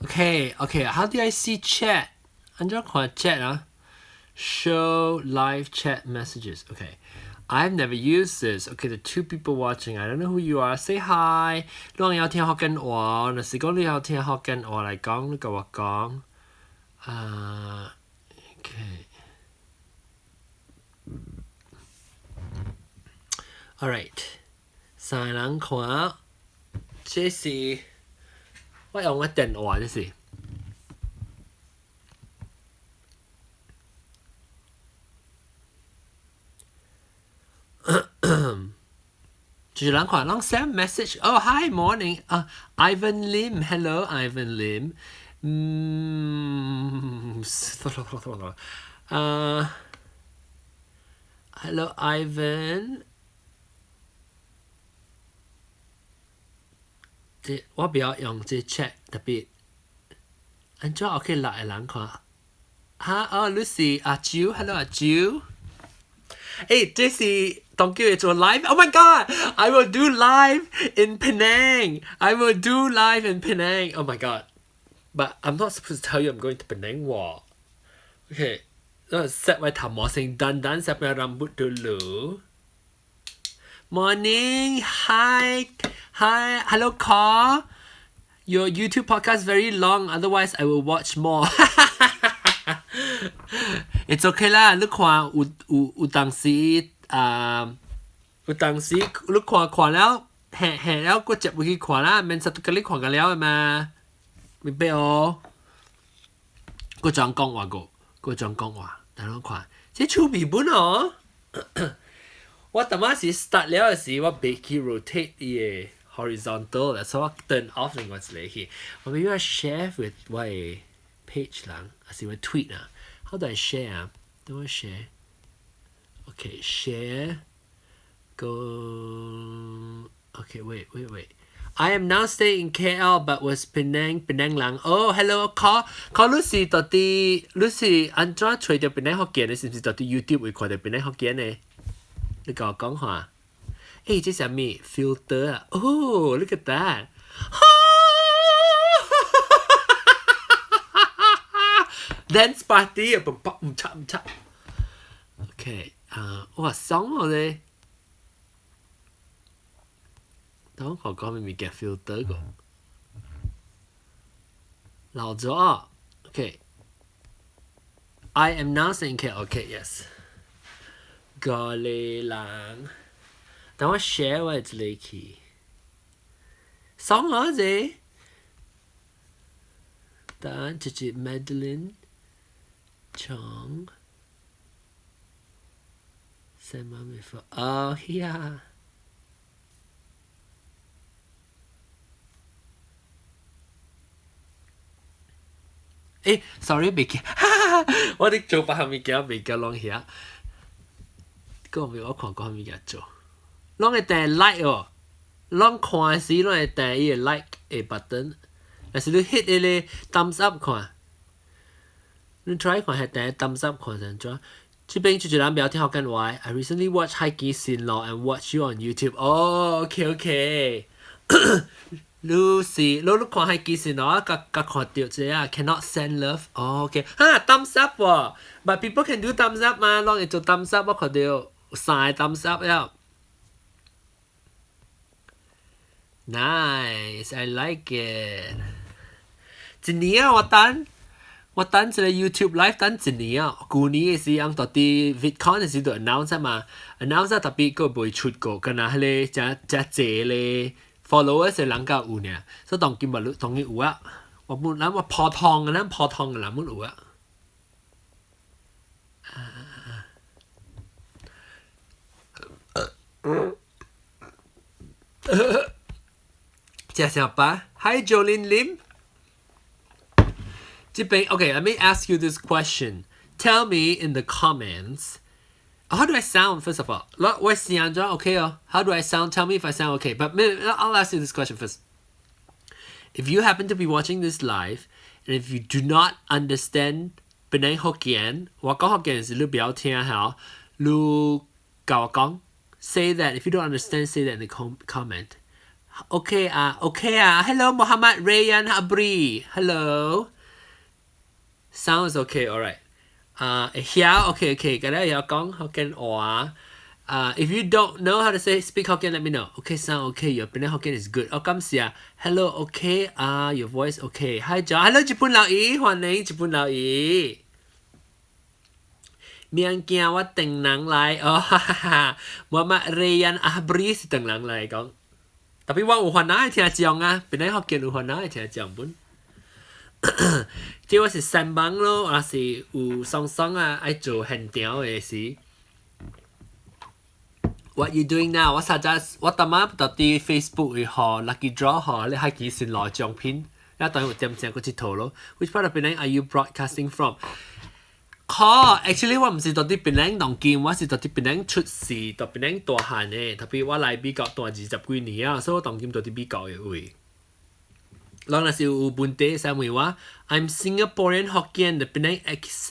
Okay, how do I see chat? 按怎看 chat 啊？Show live chat messages. Okay. I've never used this. Okay, the two people watching, I don't know who you are. Say hi. 你有聽福建話，若是講你有聽福建話來講，你共我講。啊，okay. All right，三個人看，這是我用我電話，這是。就是人看，人 send message. Oh, hi, morning. Ivan Lim. Hello, Ivan Lim. Hello, Ivan. 這我不要用這 chat 特別，按怎 OK 六個人看？哈哦，Lucy 阿朱，Hello 阿朱。誒，這是當叫佢做 live。Oh my God! I will do live in Penang. I will do live in Penang. Oh my God! But I'm not supposed to tell you I'm going to Penang 喎。Okay, set 我頭毛先，dandan saya punya rambut dulu. Morning, hi, hi, hello, Carl. Your YouTube podcast very long. Otherwise, I will watch more. It's okay 啦，你看有有有當時啊，有當時你看看了，下下了，閣接回去看啦，免實都共你看個了的嘛，明白哦？閣怎講話個？閣怎講話？等我看，這趣味本哦。我淡仔時 start 了的時，我袂記 rotate 伊的 horizontal，所以我 turn off 另外一個去。我欲 share with 我的 page 人，還是我 tweet 啊？How do I share 啊？Do I share? Okay, share. Go. Okay, wait, wait, wait. I am now staying in KL, but was Penang Penang 人。Oh, hello, call call 你是到底你是按怎揣著檳城福建的？是毋是到底 YouTube 會看著檳城福建的？你共我講下。欸，這啥物 filter 啊？Oh, look at that. Dance party 啊，嘣嘣唔插唔插。OK 啊，哇，爽哦咧！等我看講咩物件 filter 個。老咗，OK。I am now saying K. Okay, yes. 個里人，等我 share 我一個去。爽啊這！等這是 Madeline Chong。Send mommy for oh yeah. 欸，sorry 袂記，我咧做別項物件袂記攏遐。閣未我看過物件做，攏會訂 like 哦，攏看時攏會訂伊個 like 的 button，若是你 hit 彼個 thumbs up 看，你 try 看係訂 thumbs up 看是按怎？這邊就一人袂曉聽福建話。I recently watched 海基新路 and watch you on YouTube. Oh, okay, okay. 你是你你看海基新路啊？佮佮看著這啊，cannot send love. Oh, okay. 哈，thumbs up 喎，but people can do thumbs up 嘛？攏會做 thumbs up，我看著三個 thumbs up 了。Nice, I like it. 一年啊，我等。我等一個 YouTube live 等一年啊，舊年的時陣到底 VidCon 的時就 announce 嘛，announce 特別閣袂出過，敢若彼個誠誠濟咧 followers 的人較有爾，所以當今嘛當今有啊，我本咱我普通的，咱普通的人本有啊。啊。食啥吧？Hi Jolene Lim。這邊 okay, let me ask you this question. Tell me in the comments. How do I sound, first of all? 我聲怎 okay 哦？How do I sound? Tell me if I sound okay. But I'll ask you this question first. If you happen to be watching this live, and if you do not understand Penang Hokkien，我講福建時你不要聽嚇，你共我講，say that if you don't understand, say that in the comment. OK 啊，OK 啊，Hello Muhammad Rayan Abri，Hello。Sounds okay, alright. 啊，會曉，OK，今日要講福建話。If you don't know how to say speak Hokkien, let me know. Okay, sound okay. Your Penang Hokkien is good. 哦，感謝。Hello, okay. 啊，your voice okay. Hi, John. Hello，日本老姨，歡迎日本老姨。免驚我唐人來哦，哈哈哈！我嘛 Rayan Abri 是唐人來講，特別我有番仔聽眾啊，檳城福建有番仔聽眾本。這我是三幫咯，還是有雙雙啊，愛做現場的時。What you doing now？我實在我逐擺到佇 Facebook 會予 lucky draw 予你海基新路獎品，一當有點正閣佚佗咯。Which part of Penang are you broadcasting from？可，actually 我毋是佇檳城當今，我是佇檳城出世，佇檳城大漢的。特別我來美國蹛20幾年啊，所以我當今佇美國的位。人若是有問題，會使問我。I'm Singaporean Hokkien. The Penang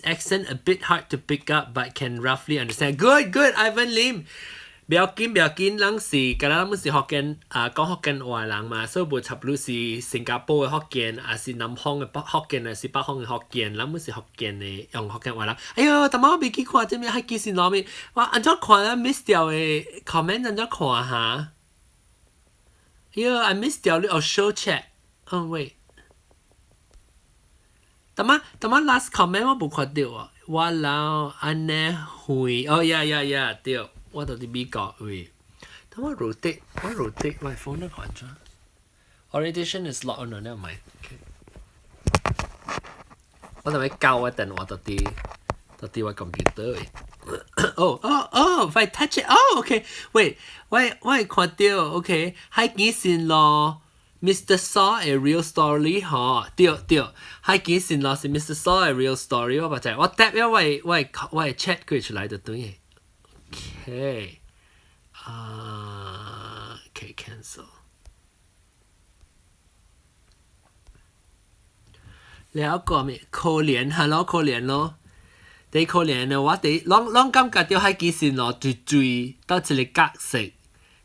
accent a bit hard to pick up, but can roughly understand. Good, good, Ivan Lim. 不要緊，不要緊，咱是，敢若咱們是福建啊，講福建話人嘛，所以無插你是新加坡的福建，還是南方的北福建，還是北方的福建，咱們是福建的，用福建話人。哎喲，逐擺我袂記看這物海基新路物，我按怎看啊 miss 掉的 comment 按怎看哈？哎喲，I miss 掉你哦，show chat。哦 wait，逐擺逐擺 last comment 我無看著啊，我老按呢會，哦 yeah，對。我佇美國位，等我 rotate，我 rotate 我 phone 那個按怎？Orientation is locked on, never mind. Okay. 我就欲校我電話佇我 computer 位。Oh, if I touch it, oh, okay. Wait, 我會看著，OK，海基新路，Mr. Saw 的 real story 吼，對對，海基新路是 Mr. Saw 的 real story，我捌知，我 tap 咗我 chat 過出來就對。Okay. Okay, cancel. 了個咩？可憐，hello 可憐咯。第可憐的我第攏攏感覺著海基新路最最佗一個角色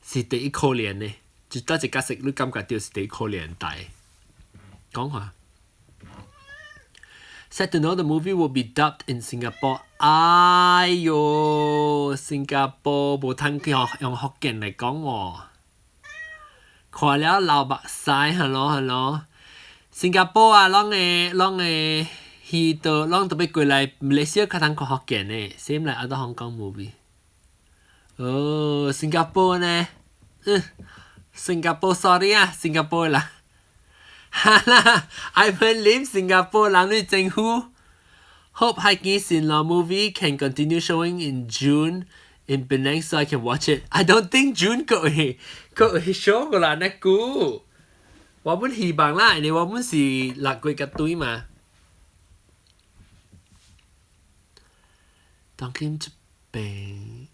是第一可憐的，就佗一個角色你感覺著是第一可憐大。講話。Sad to know the movie will be dubbed in Singapore. 哎喲，新加坡無通用用福建來講喎。看了流目屎，hello hello。新加坡啊，攏會攏會去到攏特別過來馬來西亞較通看福建的，same like other Hong Kong movie。哦，新加坡呢？嗯，新加坡 sorry 啊，新加坡啦。哈啦，Ivan Lim 新加坡人你政府。Hope 海基新路 movie can continue showing in June in Penang so I can watch it. I don't think June 閣會閣會 show 過啦，那久。我本希望啦，因為我本是6月個對嘛。當今這邊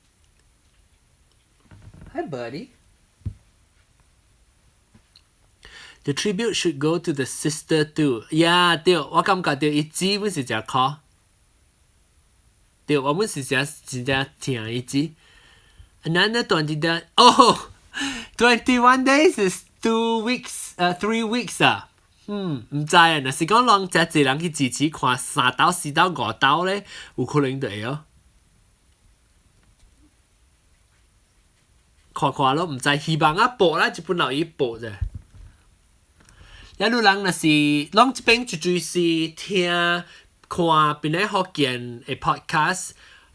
，Hi buddy。The tribute should go to the sister too. Yeah，對，我感覺著伊姊本是誠可。對，我本是誠真正疼伊姊。Another 20 days. Oh, 21 days is 2 weeks, 3 weeks 啊。嗯，毋知啊，若是講人誠濟人去支持看三鬥、四鬥、五鬥咧，有可能就會哦。看看咯，毋知希望啊報啦，一本留伊報者。也有人若是攏這邊絕對是聽看檳城福建的 podcast，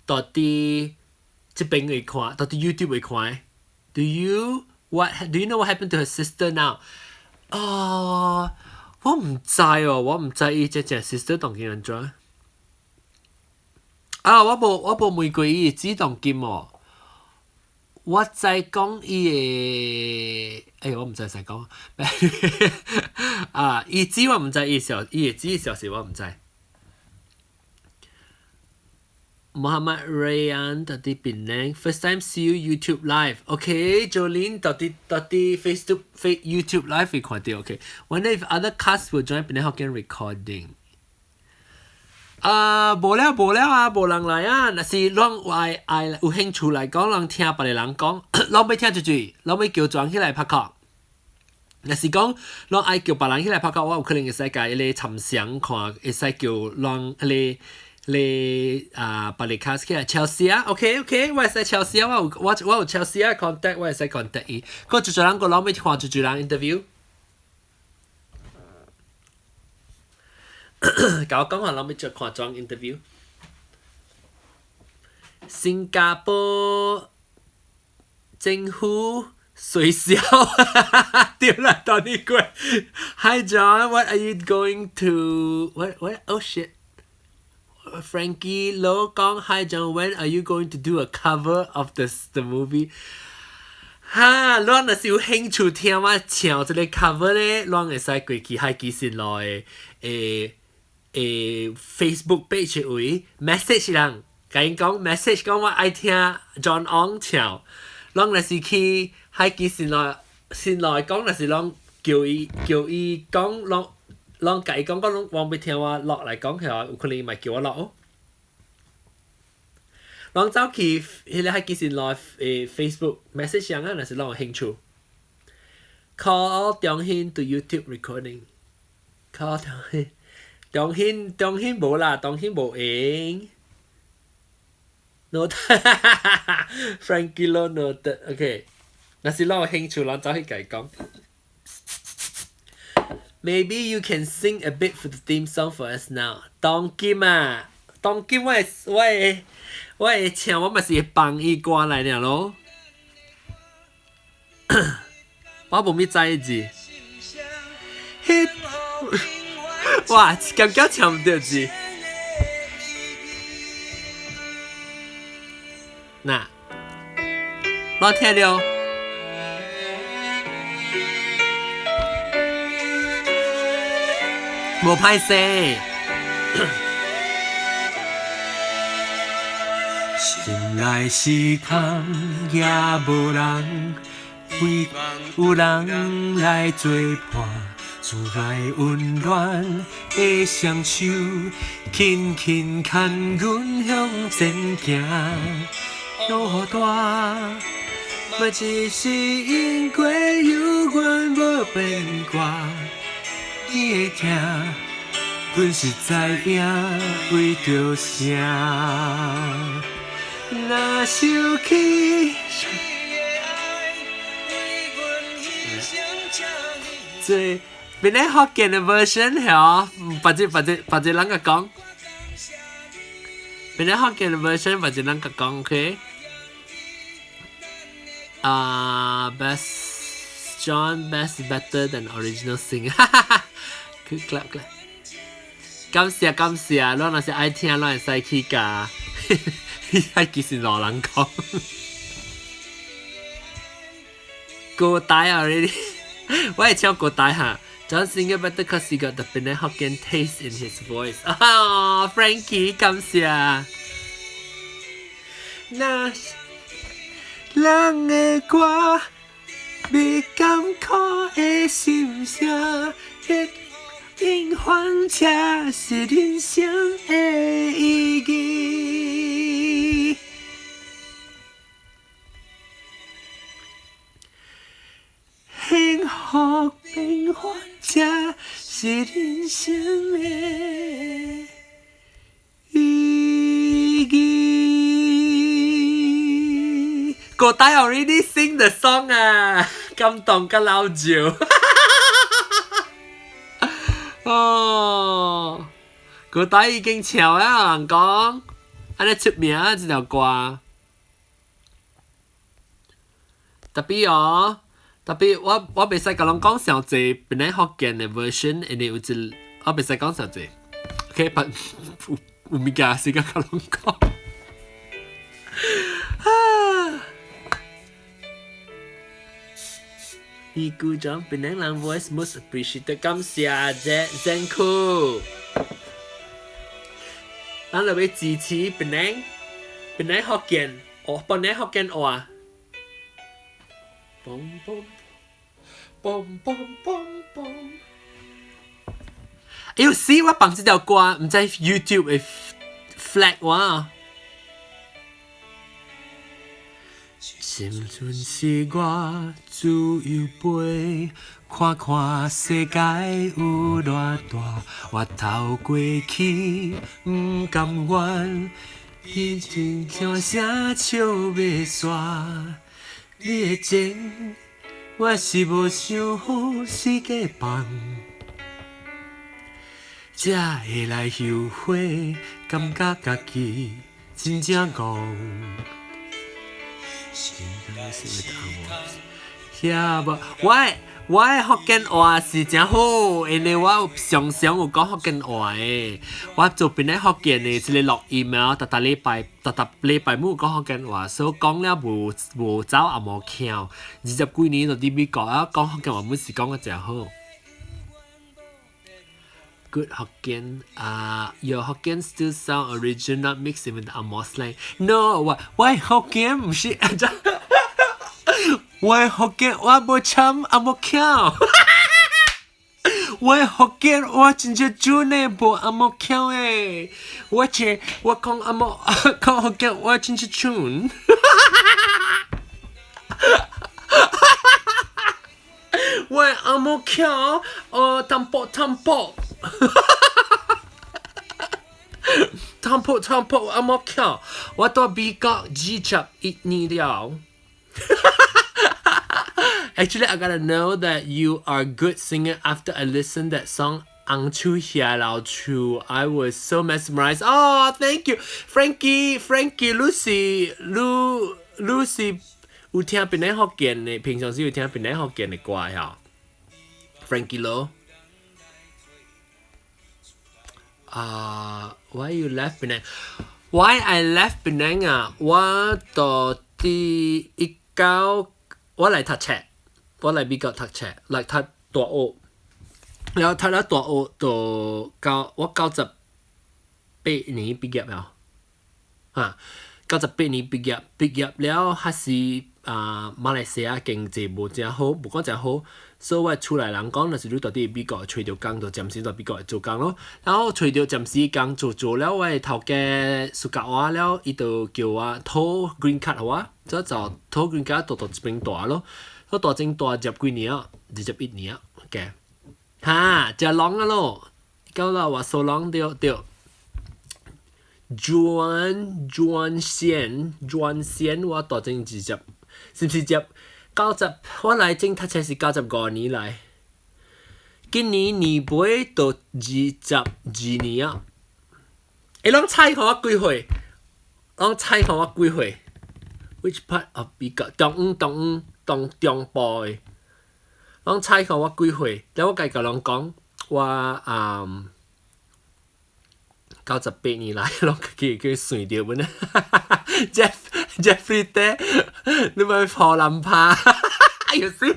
佇這邊會看，佇 YouTube 會看。Do you know what happened to her sister now？哦，我毋知哦，我毋知伊這隻 sister 當今按怎。啊，我無問過伊的姊當今哦。我知講伊的，哎我毋知使講。啊，伊姊我毋知伊消，伊的姊消息我毋知。Muhammad Rayan 佇檳城 first time see you YouTube live. Okay, Jolene 佇 Facebook YouTube live 會看著 Okay. Wonder if other cast will join Penang Hokkien recording. 啊，無了無了啊，無人來啊！若是攏愛愛有興趣來講，人聽別个人講，攏欲聽一句，攏欲叫轉起來拍殼。若是講，攏愛叫別人起來拍交，我有可能會使共彼個參詳看，會使叫攏彼個彼個啊，別個 cast 起來 Chelsea 啊，OK OK，我會使 Chelsea 啊，我有我我有 Chelsea 啊 contact，我會使 contact 伊。閣濟濟人閣攏欲看濟濟人 interview。共我講下，攏欲做看裝 interview。新加坡政府取消，對啦，Tony 貴。Hi John, what are you going to? What what? Oh shit. Frankie Low 講 Hi John, when are you going to do a cover of the movie? 哈，你若是有興趣聽我唱這個 cover 咧，攏會使過去海基新路的誒誒 Facebook page 位 message 人，共𪜶講 message 講我愛聽 John Ong 唱，攏若是去海基新路新路講，若是攏叫伊叫伊講，攏攏共伊講講，攏我欲聽我錄來講起來，有可能伊嘛叫我錄哦。攏走去彼個海基新路誒 Facebook message 人啊，若是攏有興趣。Call 中興 to YouTube recording。Call 中興，中興中興無啦，中興無閒。Note Frankie Lo note OK，若是攏有興趣，攏走去共伊講。Maybe you can sing a bit for the theme song for us now。當今啊，當今我會我會我會唱，我嘛是會放伊歌來爾咯。我無物知字。哇，感覺唱毋著字。嗱，我聽了。無歹勢。心內時空也無人，唯有人來作伴，厝內溫暖的雙手，輕輕牽阮向前行。路大，嘛只是因過猶原無變卦。你的疼，阮實知影為著啥。若想起，這邊個福建的 version 係別只別只別只人個講，邊個福建的 version 別只人個講，OK？啊，best John best better than original singer，哈哈哈，clap clap。感謝感謝，你若是愛聽，你會使去共，遐其實老人講。歌帶 already，我會唱歌帶哈。John singer better cause he got the Penang Hokkien taste in his voice。啊，Frankie，感謝。那人的歌，未甘苦的心聲，平凡才是人生的意義。幸福平凡才是人生的意義。個大 already sing the song 啊，感動甲老笑。哦，個大已經唱啊，人講，按呢出名啊，這條歌。特別哦，特別我我袂使共人講上濟檳城福建的 version，因為有一我袂使講上濟。OK，但有有物件時間共人講。啊！伊鼓掌，檳城人 voice most appreciated，感謝 Zenku。咱就欲支持檳城，檳城福建，哦，檳城福建話。嘣嘣嘣嘣嘣嘣。哎呦，死！我放這條歌，毋知 YouTube 會 flag 我。青春是我自由飛，看看世界有偌大，我透過去毋甘願，彼陣聽聲笑欲煞。你的情，我是無想予世界放，才會來後悔，感覺家己真正戇。呀無，我的福建話是誠好，因為我有常常有講福建話的。我做檳城福建的，這个錄音啊，逐逐禮拜，逐逐禮拜攏有講福建話，所以講了無無走也無巧。二十幾年就佇美國啊，講福建話滿是講得誠好。Good Hokkien 啊，your Hokkien still sound original mixed with the Angmoh slang. No，我福建毋是，我福建我無參紅毛腔。我福建我真正準的無紅毛腔的。我這我講紅毛講福建我真正準。我紅毛腔，哦，淡薄淡薄。淡薄淡薄紅毛腔，我到美國21年了。Actually, I gotta know that you are a good singer after I listened that song 紅樹下老樹. I was so mesmerized. Oh, thank you, Frankie, Frankie, Lucy, Lu, Lucy 有聽檳城福建的，平常時有聽檳城福建的歌哈。Frankie Lo。啊，why you left Penang? Why I left Penang 啊？我到佇一九，我來讀冊，我來美國讀冊，來讀大學。然後讀了大學到九，我98年畢業了，哈，98年畢業，畢業了還是啊馬來西亞經濟無誠好，無講誠好，所以我厝內人講，若是你蹛佇美國揣著工，就暫時蹛美國做工咯。然後揣著暫時工做做了，我的頭家 suka 我了，伊就叫我討 green card 予我，這就討 green card 就蹛這邊蹛咯。我蹛這邊蹛十幾年啊，21年啊，OK。哈，誠攏啊咯，到了話 so long 對對。轉轉線轉線，我蹛這邊二十，是毋是十九十？我來這讀冊是95年來，今年年尾就22年啊。會攏猜看我幾歲？攏猜看我幾歲？Which part of 美國？中央中央中中部的。攏猜看我幾歲？了我家共人講，我啊98年來，攏家己去算著本啊。Jeff Jeffrey 爹，你咪破爛拍，You see?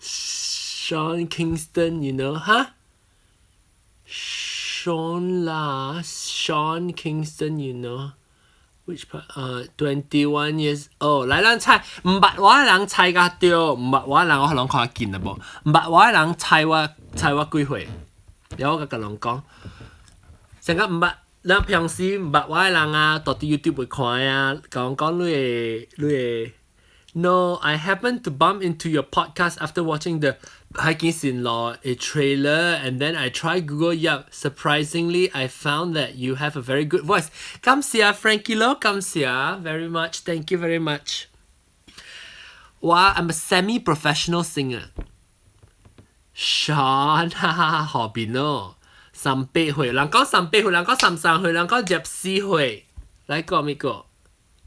Sean Kingston, you know, huh? Sean 啦，Sean Kingston, you know? Which part? 21 years old。來，咱猜，毋捌我的人猜較對，毋捌我的人我予攏看見啦無？毋捌我的人猜我幾歲？然後我共人講，成個毋捌，咱平時毋捌我的人啊，蹛佇 YouTube 會看啊，共講你會你會。No, I happened to bump into your podcast after watching the 海景線路 a trailer and then I tried Google Yup. Surprisingly, I found that you have a very good voice. 感謝 Frankie 咯，感謝 very much. Thank you very much. 我 I'm a semi-professional singer. Sean，哈哈哈，何邊咯？38歲，人講38歲，人講33歲，人講24歲。來個咪個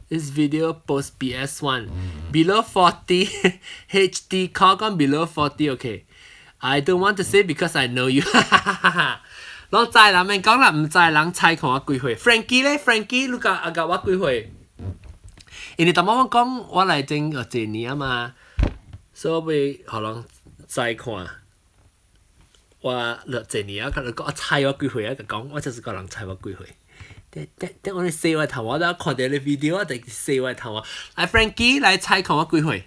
？This video post PS1 below 40 HD call 講 below 40 okay. I don't want to say because I know you 攏知啦，免講啦，毋知人猜看我幾歲？Frankie 咧，Frankie，你甲阿甲我幾歲？因為淡薄我講我來整個一年啊嘛，所以予人知看。我落一年啊，佢講我猜我幾歲啊？就講我就是個人猜我幾歲。等等等，我哋洗我頭，我都看到你 video，我就洗我頭啊！來，Frankie 來猜看我幾歲？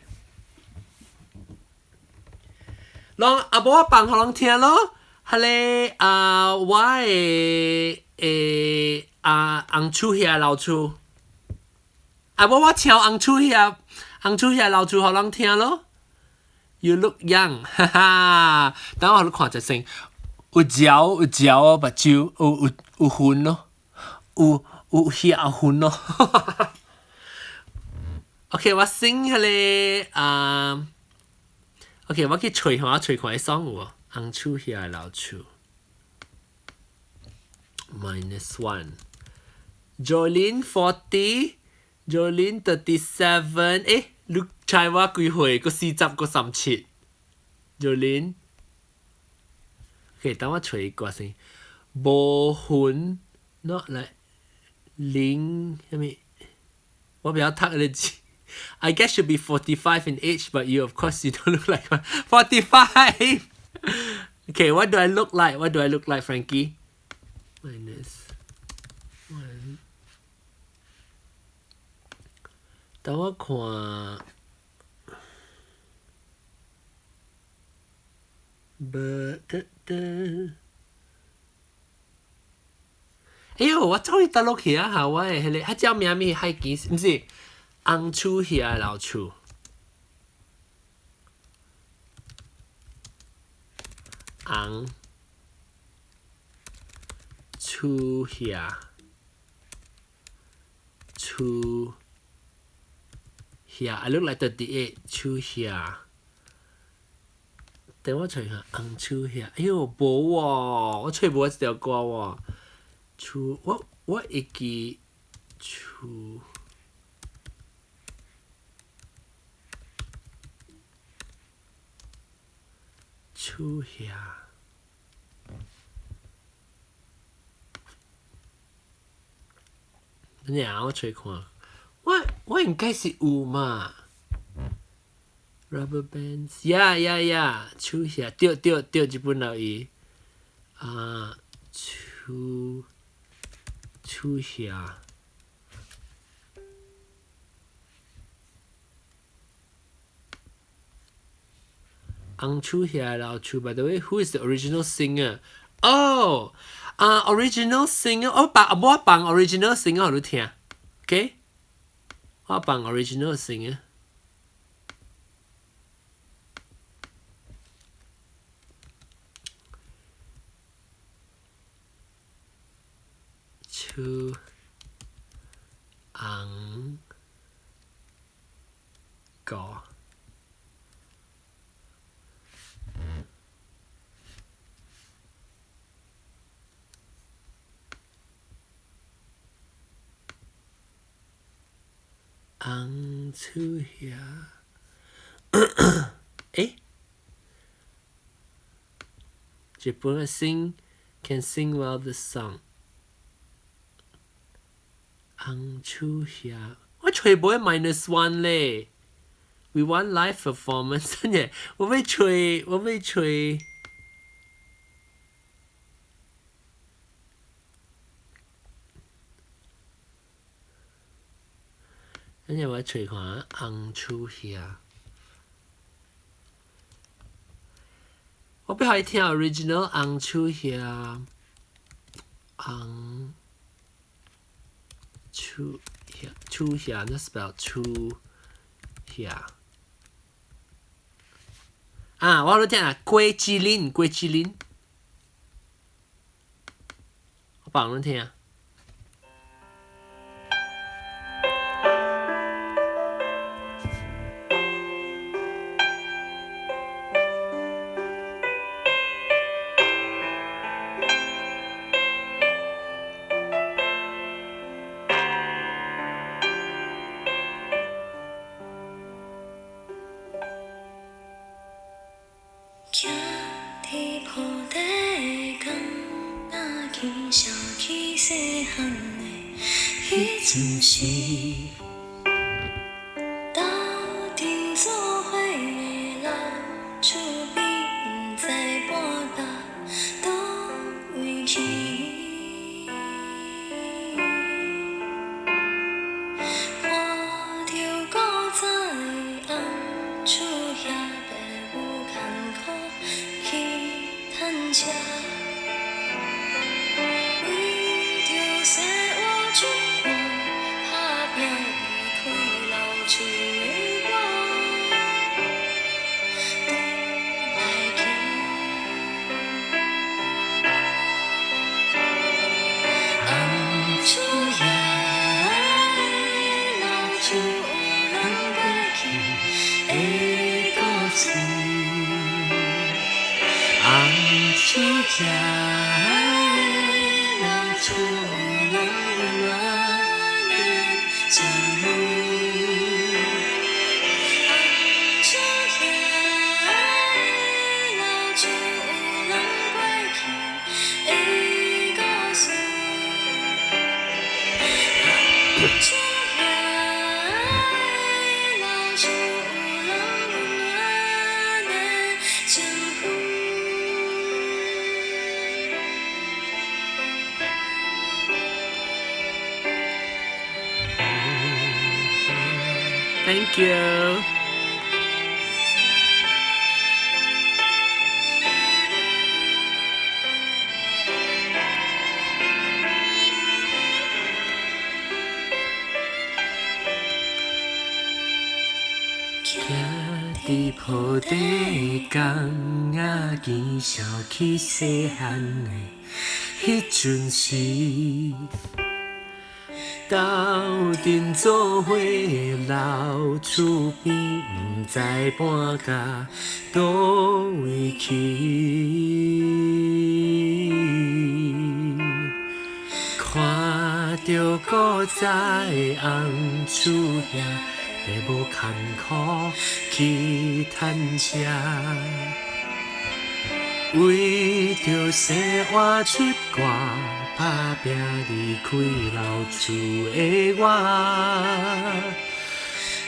攏啊無我放予攏聽咯。彼个啊，我的的啊紅樹遐老樹，啊，我唱紅樹葉，紅樹葉老樹予人聽咯。You look young，哈哈。等我予你看一先，有嚼有嚼目睭，有痕咯，有遐痕咯。OK，我 sing 彼个啊，OK，我去揣看，我揣看彼 song 有無？紅樹葉老樹。Minus one。Jolene 40，Jolene 37，誒，你猜我幾歲？閣40，閣37。Jolene。OK，等我揣歌先。無痕，not like 零，啥物？我袂曉讀彼个字。I guess should be 45 in age, but you, of course, you don't look like one. 45! Okay, what do I look like? What do I look like, Frankie? Minus one. 等我看。不得得。哎喲，我走去佗落去啊！哈，我的彼个，彼叫名物海基，毋是紅樹葉老樹。紅樹葉，樹葉，I look like 38，樹葉。等我揣下紅樹葉，哎喲，無喎，我揣無這條歌喎。樹，我會記樹。樹葉。等下我揣看，我應該是有嘛。Rubber bands，yeah，樹葉，對對對，這本留意。啊，樹葉。紅樹葉老樹，by the way, who is the original singer? Oh，啊，original singer，我放 original singer 予你聽，OK？我放 original singer。樹紅歌。紅樹葉，欸？日本的 sing can sing well this song。紅樹葉，我揣無 minus one 咧。We want live performance，真嘅，我欲揣，我欲揣。等陣我揣看紅樹葉。我欲予你聽 original 紅樹葉，紅樹葉，樹葉，那 spell 樹葉。啊，我予你聽啊，郭志林，郭志林，我放你聽。徛佇鋪地，敢若去想起細漢的彼陣時，鬥陣做伙的老厝邊，毋知搬到佗位去。看著古早的紅樹葉，爸母艱苦去趁食。為著生活這款打拼，伊厝遐的老厝有人溫暖的情分。紅厝遐的老厝有人過去的故事。紅厝遐的老厝有人溫暖的情分。 Thank you。徛佇鋪地工仔，見笑起細漢的彼陣時，鬥陣做伙老厝邊，毋知搬甲佗位去。看著古早的紅厝遐，爸母艱苦去趁食，為著生活出外打拼，離開老厝的我，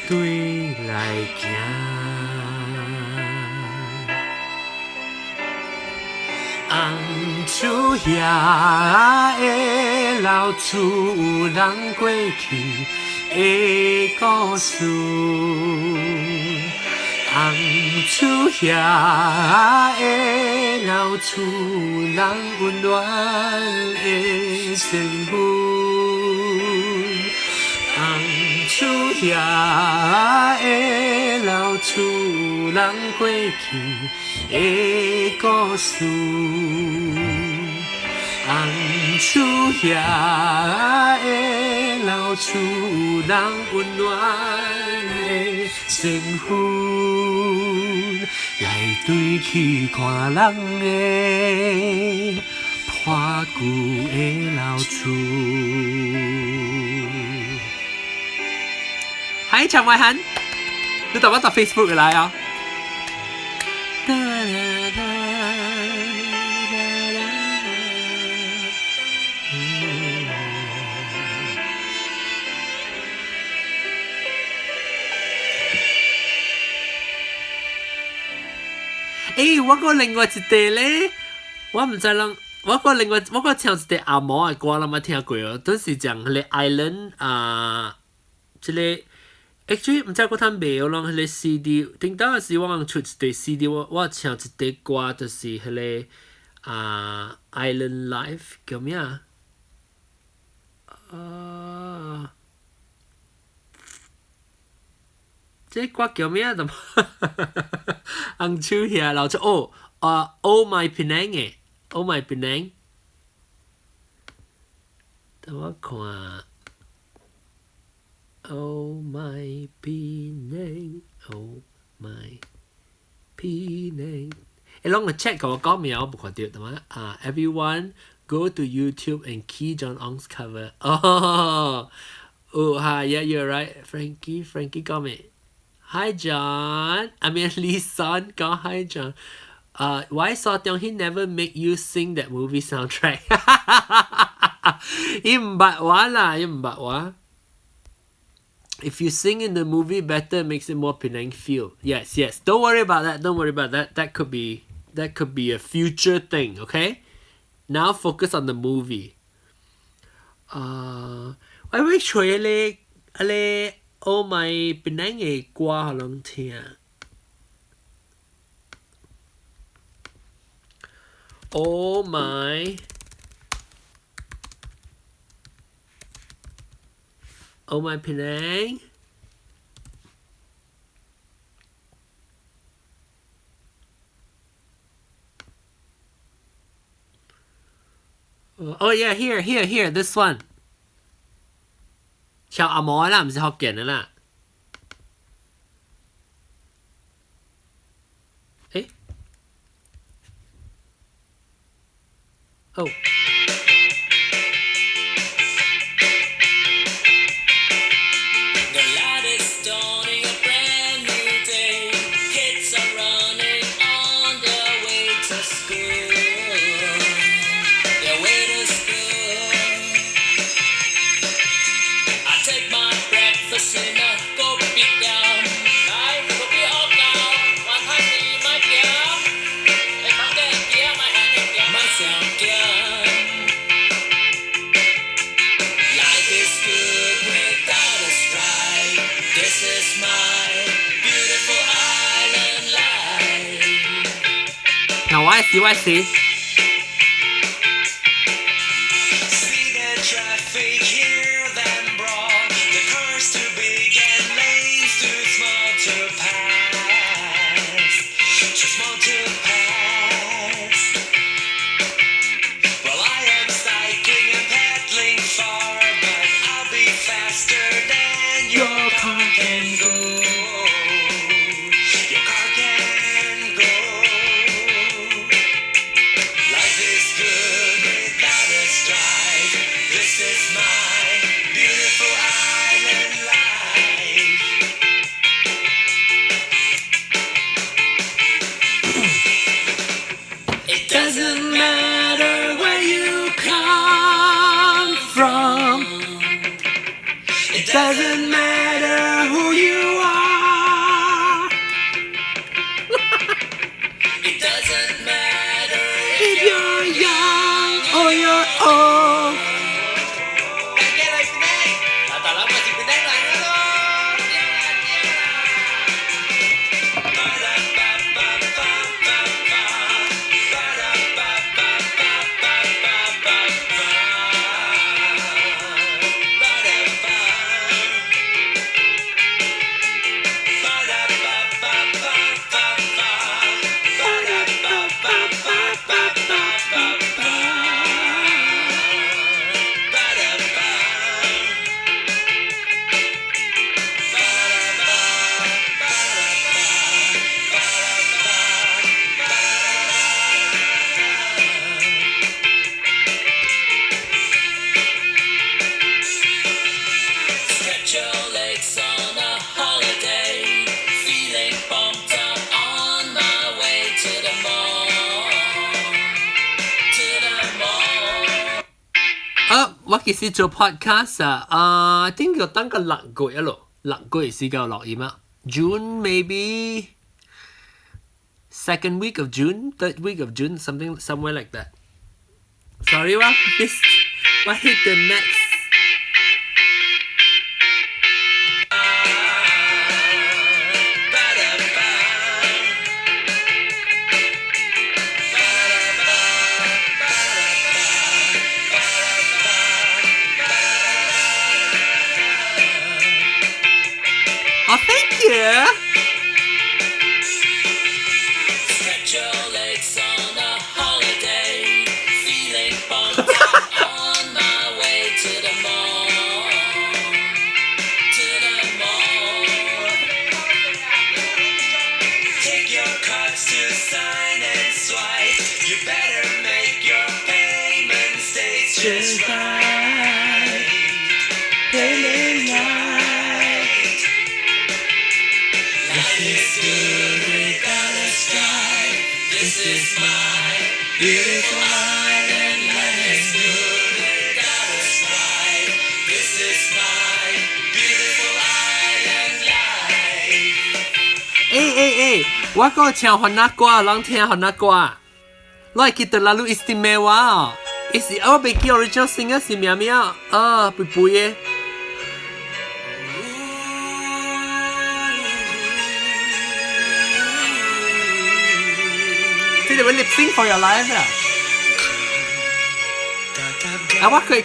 對來行。紅厝遐的老厝有人過去的故事。紅厝遐的老厝有人溫暖的情分。紅厝遐的老厝有人過去的故事。紅厝遐的老厝有人溫暖的情分，來轉去看人的破舊的老厝。Hi，陳慧嫻，你頭先搭 Facebook 來啊？噠啦啦啦啦。欸，我個另外一塊咧，我毋知人，我個另外我個唱一塊紅毛的歌，人捌聽過哦，都是講彼个 island 啊，這个 actually 毋知閣通賣哦，攏彼个 CD，頂當時我出一塊 CD，我唱一塊歌，就是彼个啊 Island Life 叫咩啊？啊，這歌叫咩啊？怎麼？紅厝遐老厝哦，啊，Oh My Penang 的，Oh My Penang，等我看，Oh My Penang，Oh My Penang，欸，攏個 chat 共我講名，我無看著，對嗎？啊，Everyone go to YouTube and key John Ong's cover。哦，哦，哈，Yeah, you're right, Frankie, Frankie 講咩？Hi John, I mean Lison 講 Hi John。 Why 沙中興 never make you sing that movie soundtrack？伊毋捌我啦，伊毋捌我。If you sing in the movie better, makes it more Penang feel. Yes. Don't worry about that. Don't worry about that. That could be a future thing. Okay. Now focus on the movie. 我會揣咧，啊咧，Oh My Penang 的歌予人聽。Oh my Oh my Penang. Oh yeah, here, here, here, this one. 唱紅毛啦，毋是福建的啦。欸？哦。 The light is dawning, a brand new day. Kids are running on their way to school. Their way to school. I take my breakfast in a kopitiam. 來，kopi 學教，還睇你咪行，你頭家行咪按呢行，咪上行。Life is good without a strife. This is my beautiful island life. 嗱，我係試，我係試。 See the traffic, hear them brawl. The cars too big and lanes too small to pass. Too small to pass. Well, I am cycling and pedaling far, but I'll be faster than your car can go. Your car can go. Life is good without a strife. This is my beautiful island life. It Doesn't matter where you come from. It doesn't matter who you are. It doesn't matter If you're young or you're old. 大佬咪是檳城人咯。 Stretch your legs on a holiday, feeling pumped up on my way to the mall, to the mall. 啊，我其實做 podcast 啊，啊，I think 要等個6個月咯，六個月時間落音啊，June maybe second week of June, third week of June, something somewhere like that. Sorry, 我 missed, 我 hit the next. Oh, thank you. Stretch your legs on a holiday, feeling pumped up on my way to the mall, to the mall. Take your cards to sign and swipe. You better make your payment dates just right. Payment right. Life is good without a strife. This is my beautiful island. Life is good without a strife. This is my beautiful island life. 欸欸欸，我講唱番仔歌，人聽番仔歌。我會記得 Terlalu Istimewa。伊是我袂記 original singer 是咩名啊？背背的。這個會 lip sync for your life 啊！啊，我可以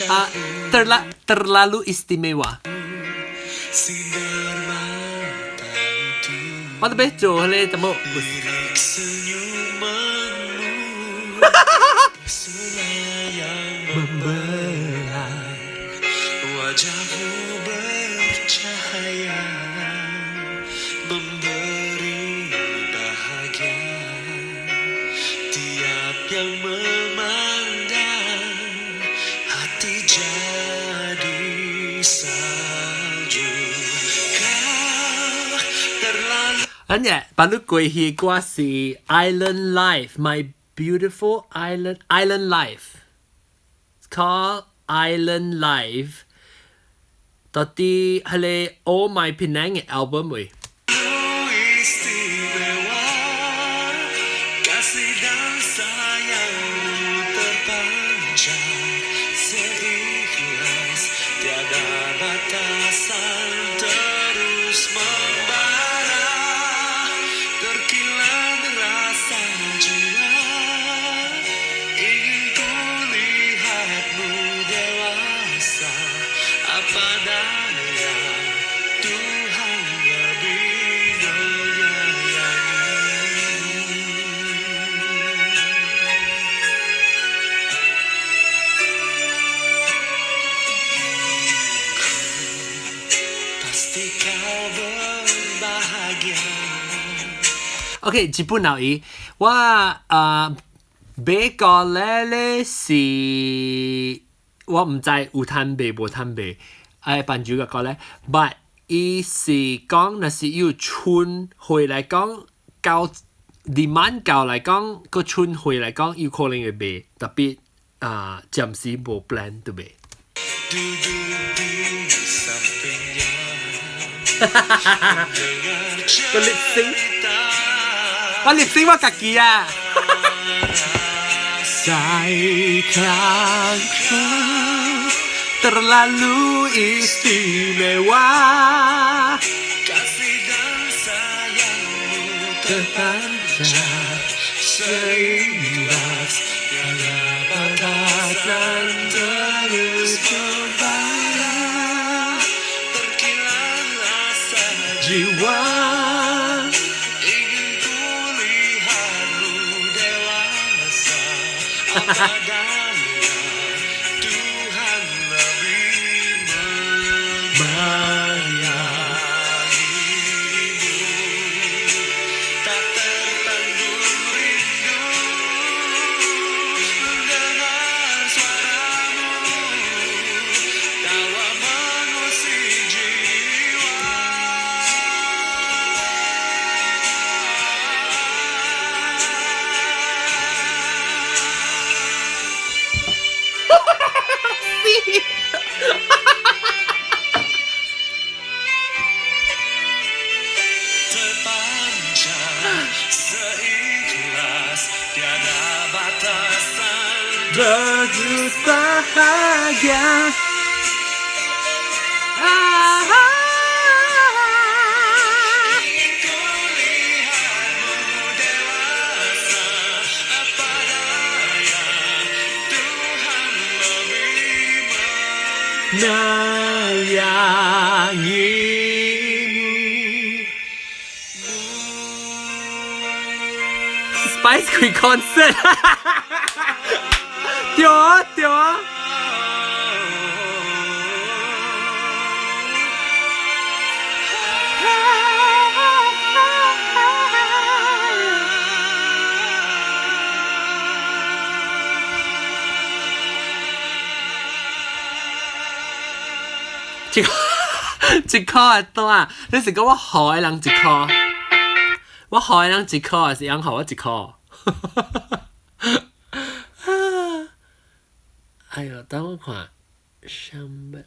啊，terlalu istimewa。我特別做咧，怎麼？跟住把你過去歌是 Island Life，My Beautiful Island Island Life。It's called Island Life。到底係你 Oh My Penang 嘅 album 未？ Istimewa kasih dan sayangmu terpancar seikhlas tiada batasan terus membara terkilan rasa jiwa ingin ku lihatmu dewasa apa daya Tuhan lebih menyayangimu. Pasti kau berbahagia. OK，日本留意，我啊買個咧咧是，我毋知有趁賣無趁賣，哎，伴奏嘅歌咧，but 伊是講若是有春回來講，到 demand 夠來講，個春回來講有可能會賣，特別啊暫時無 plan 對袂。 Duduk di sampingnya mendengar 個 lip sync cerita 我 lip sync 我家己啊。Ikhlasku terlalu istimewa kasih dan sayangmu terpancar seikhlas tiada batasan terus membara terkilan rasa jiwa ingin ku lihatmu dewasa apa daya Tuhan lebih menyayangimu tak tertanggung rindu mendengar suaramu tawa mengusik jiwa. Terpancar seikhlas tiada batasan terus bahagia ah, ingin ku lihatmu dewasa apa daya Tuhan lebih menyayangimu. Spice 開 concert 對啊對啊。一一箍多啊！你是講我予的人一箍，我予的人一箍，還是人予我一箍？哎喲，等我看，想不來，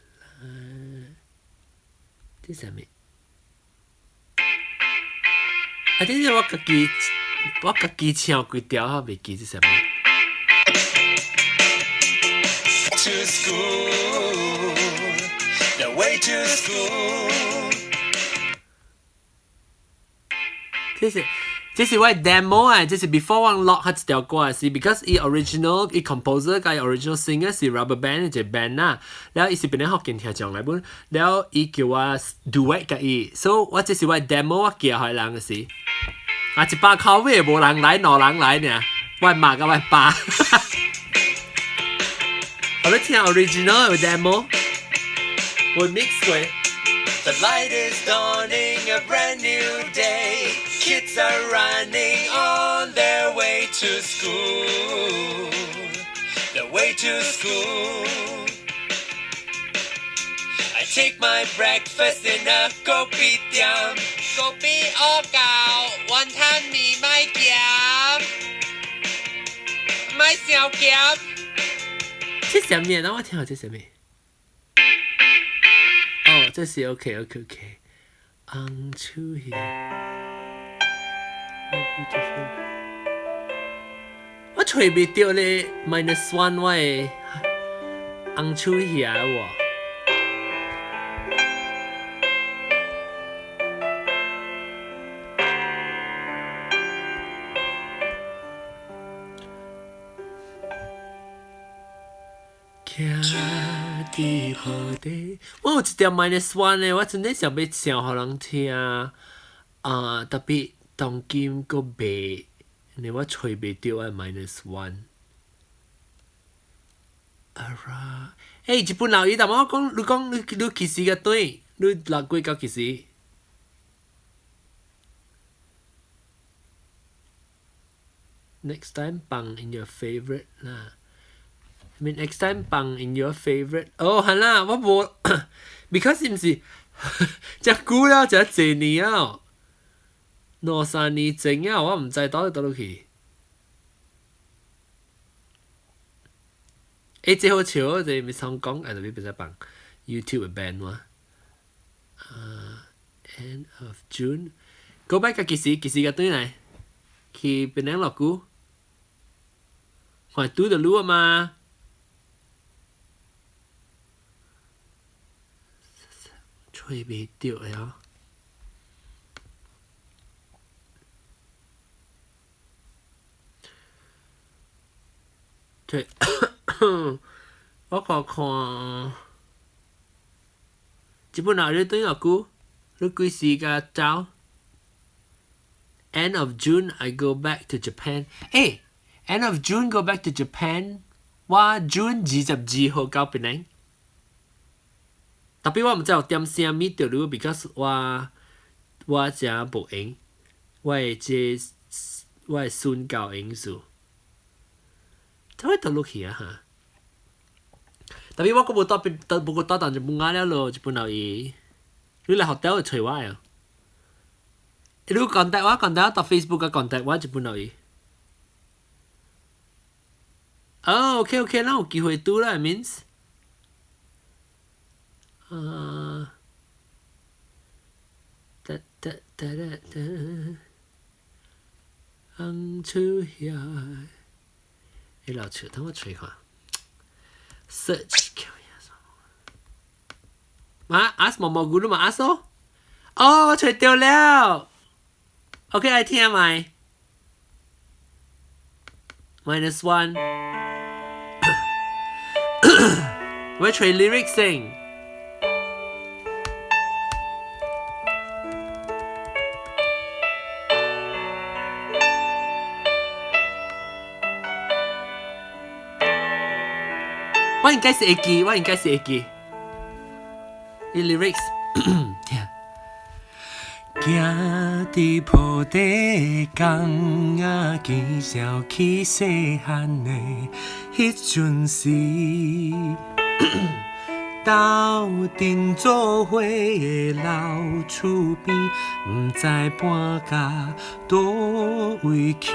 這啥物？啊，這是我家己，我家己唱幾條，我袂記這啥物。 To school, the way to school. 這是這是我的 demo 啊，這是 before 我錄下一條歌是 because 伊 original 伊 composer 佮 original singer 是 Rubberband 一個 band 啦，了伊是變咧福建聽眾來本，了伊叫我 duet 佮伊，所以我這是我 demo 我寄予人嘅是，啊100箍買無人來，兩人來爾，我媽佮我爸。我咧聽 original 有 demo，我 mix 過。 The light is dawning, a brand new day. Kids are running on their way to school. Their way to school. I take my breakfast in a kopitiam. kopi O 厚，雲吞麵莫鹹，莫傷鹹。這啥物？等我聽下這啥物。哦，這是 OK OK OK。紅樹葉。我揣袂著咧，minus one 我的紅樹葉喎。徛佇雨地，我有一條 minus one 的，我真的想欲唱予人聽。啊，特別當今閣袂，因為我揣袂著我 minus one。啊，欸，日本老伊淡薄仔講，你講你你幾時個轉？你六月到幾時？Next time 放 in your favorite 啦。I mean next time 放 in your favorite。哦，係啦，我無，because 毋是，遮久了，遮濟年啊，兩三年前啊，我毋知倒底佗落去。欸，這好笑，這咪想講，哎，特別袂使放 YouTube 的 band 喎。啊，end of June，嗰擺幾時幾時個轉來？去檳城落久？看拄著愈啊嘛。揣袂著的哦。對，我看看，這本老你轉偌久？你幾時共走？End of June I go back to Japan。欸，End of June go back to Japan。我 June 22號到檳城。特別我毋知有點啥物著你，because 我我誠無閒，我的這我的孫教因素，怎會倒落去啊哈？特別我閣無蹛檳，無閣蹛當日本仔了咯，日本老伊，你來學校會揣我哦。你 contact 我，contact 我到 Facebook 個 contact 我日本老伊。哦，OK OK，咱有機會拄啦，means。啊，噠噠噠噠噠，紅樹葉，欸老笑，等我揣看，search，嘛，ask 毛毛菇嘛 ask 哦，哦，我揣著了，OK，來聽覓，minus one，我揣 lyrics 先。我應該是會記，我應該是會記。伊 lyrics，聽。行佇鋪地港仔，見想起細漢的彼陣時，鬥陣做伙的老厝邊，毋知搬甲佗位去。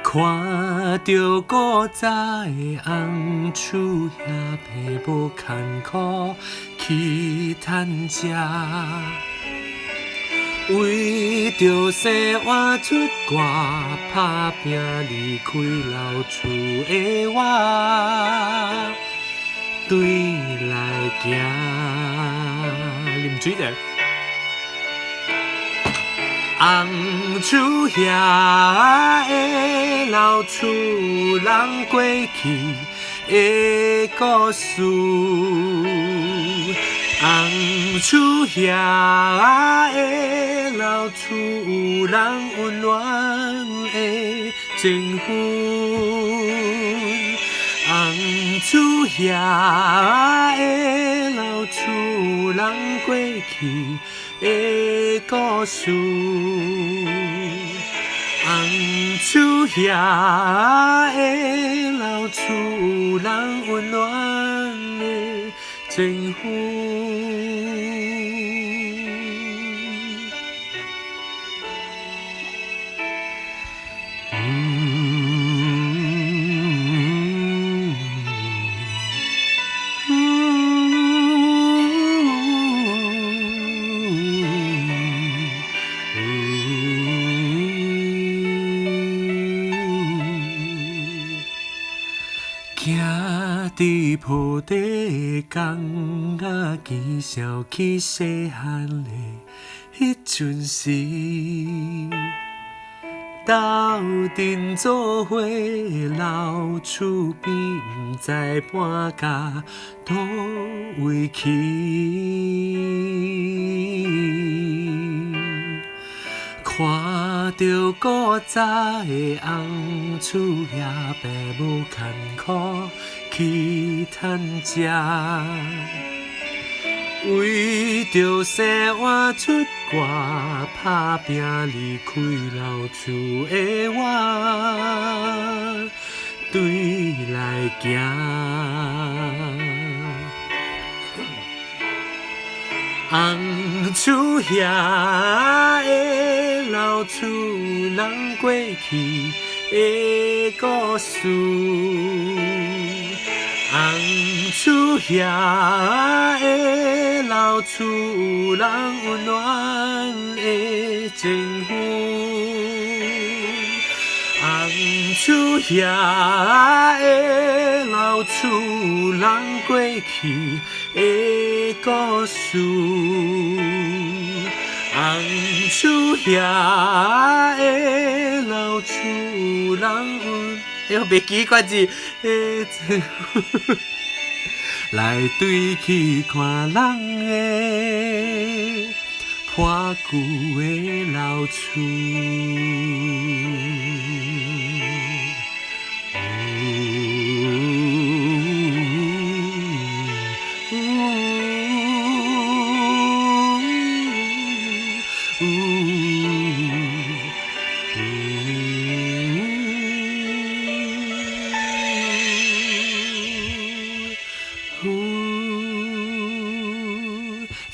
看著古早的紅樹葉，爸母艱苦去趁食，為著生活出外拍拚離開老厝的我，轉來行，啉水者。紅樹葉的老厝人過去的故事，紅樹葉的老厝人溫暖的情分，紅樹葉的老厝人過去的故事，紅樹葉的老厝人溫暖的情情分。伫铺地港仔见想起细汉的彼阵时，斗阵做伙老厝边，毋知搬甲佗位去。看著古早的翁厝兄，爸母艰苦去趁食，为著生活出外拍拼，离开老厝的我，对来行。翁厝兄的老厝人过去的故事，翁厝兄的老厝人温暖的情分，翁厝兄的老厝人过去的故事，翁厝兄的老厝人温，哎呦，袂记歌词，来对去看人的破旧的老厝。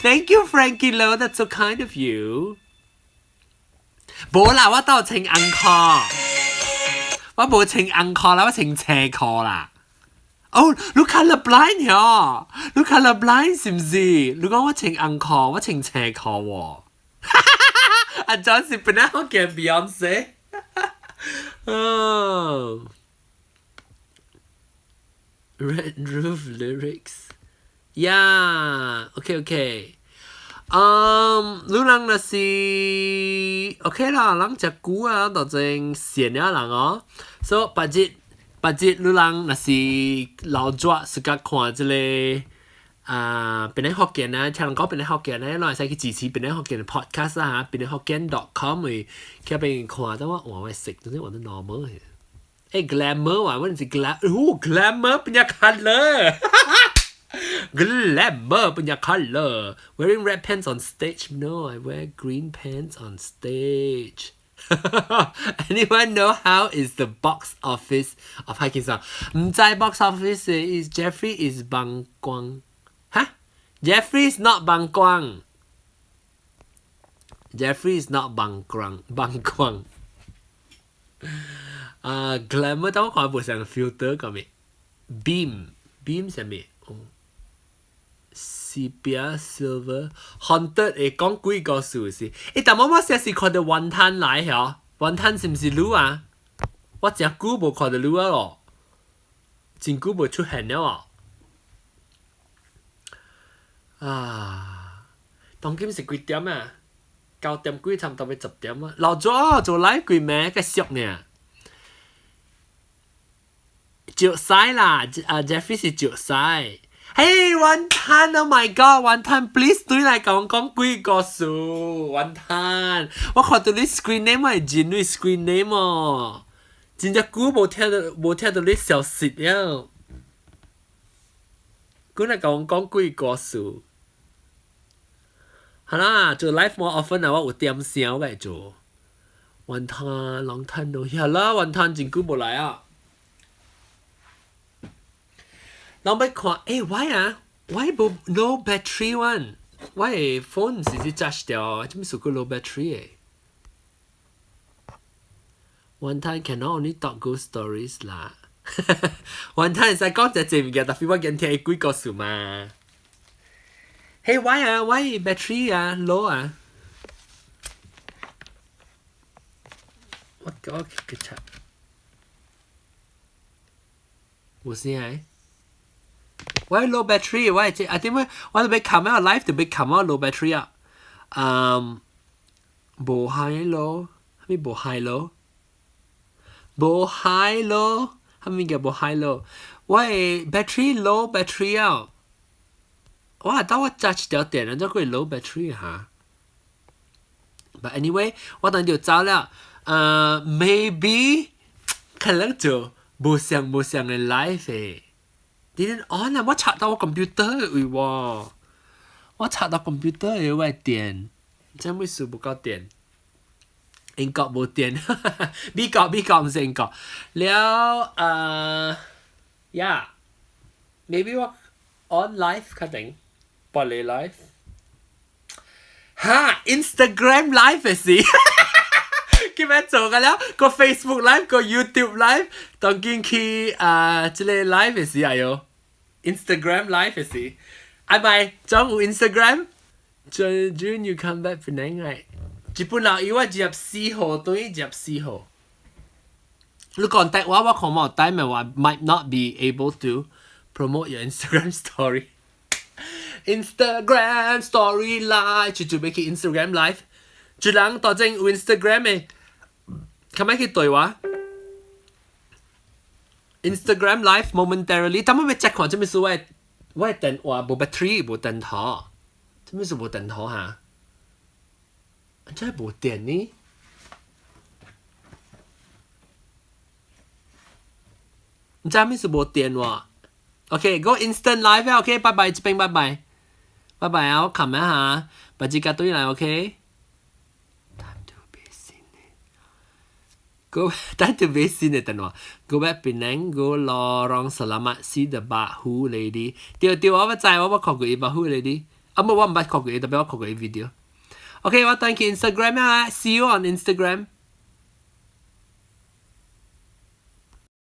Thank you, Frankie Low. That's so kind of you. 無啦，我都穿紅褲，我無穿紅褲啦，我穿青褲啦。哦，你 color blind 喲？你 color blind 是毋是？你講我穿紅褲，我穿青褲喎。阿 John 是本來好見 Beyonce。哦。Red Roof lyrics. Yeah. Okay, okay. 你人若是 OK 啦，人食久啊，就正善了人哦。所以別日別日你人若是老熱，是甲看這個啊，檳城福建啊，聽人講檳城福建咧，咱會使去支持檳城福建的 podcast 啊，檳城福建 .com 去遐邊看到我換我色，總之換得 normal 去。欸，glamour 啊，阮是 glam，哦，glamour punya colour。Glamour punya color. Wearing red pants on stage? No, I wear green pants on stage. Anyone know how is the box office of Hiking Song? 毋知 box office is Jeffrey is 幫光。哈？Jeffrey is not 幫光。Jeffrey is not 幫光，幫光。啊，glamour 當我看無像 filter 咁嘅。Beam beam 啥物？哦。Sepia silver haunted 會講鬼故事是？欸，但我我時時看到雲吞來嗬，雲吞是毋是你啊？我誠久無看到你啊咯，真久無出現了哦。啊，當今是幾點啊？9點幾，差不多欲10點啊。老早做 live 幾暝較俗呢？石屎啦，啊 Jeffrey 是石屎。Hey, 雲吞，Oh my God，雲吞，please 對來共我講鬼故事，雲吞，我看到你 screen name 係認你 screen name 哦，真正久無聽到無聽到你消息了，過來共我講鬼故事，好啦，做 live more often 啊，我有點聲我會做，雲吞，long time no hear 啦，雲吞真久無來啊。人欲看，欸，why 啊？我無 low battery one，我的 phone 是是 charge 掉，這麼屬個 low battery 的。One time cannot only talk ghost stories 啦。One time 使講這這物件，特別我今聽鬼故事嘛。Hey, why 啊？Why battery 啊 low 啊？我我去查。有聲的？我 low battery，我這啊點解我都欲 come out live 就欲 come out low battery 啊？嗯，無 high low，啥物無 high low？無 high low，啥物叫無 high low？我的 battery low battery 啊！我當我 charge 掉電了，怎會 low battery 哈？But anyway，我等就走了。Maybe 可能就無相無相的 live 誒。Didn't on 啊！我插到我 computer 的位喎，我插到 computer 的我的電，這麼數無夠電。英國無電，美國美國毋是英國。了，yeah，maybe 我 on live 確定，播你 live。哈，Instagram live 的是，叫咩做個了？個 Facebook live，個 YouTube live，當今去啊，這個 live 的是哎喲，Instagram live 的是，啊咪，總有 Instagram。June you come back Penang right？日本人伊我24號，等於24號。你講台話，我看冇time 嘅話，might not be able to promote your Instagram story。Instagram story live，就準備去 Instagram live。一人當正有 Instagram 嘅，可咪去對話？Instagram live momentarily，但我欲 check 看，這物事我我的電話無 battery 無電頭，這物事無電頭哈？這無電呢？毋知咩是無電喎？OK，go instant live 啊！OK，拜拜，這邊拜拜，拜拜啊！我撳一下，把這個對來 OK。Time to be seen. Go time to be seen 的電話。Go back Penang, go Lorong Selamat see the Bahu lady。對對，我捌知，我捌看過伊 Bahu lady。啊，無我毋捌看過伊，特別我看過伊 video。OK，我等去 Instagram 啊，see you on Instagram。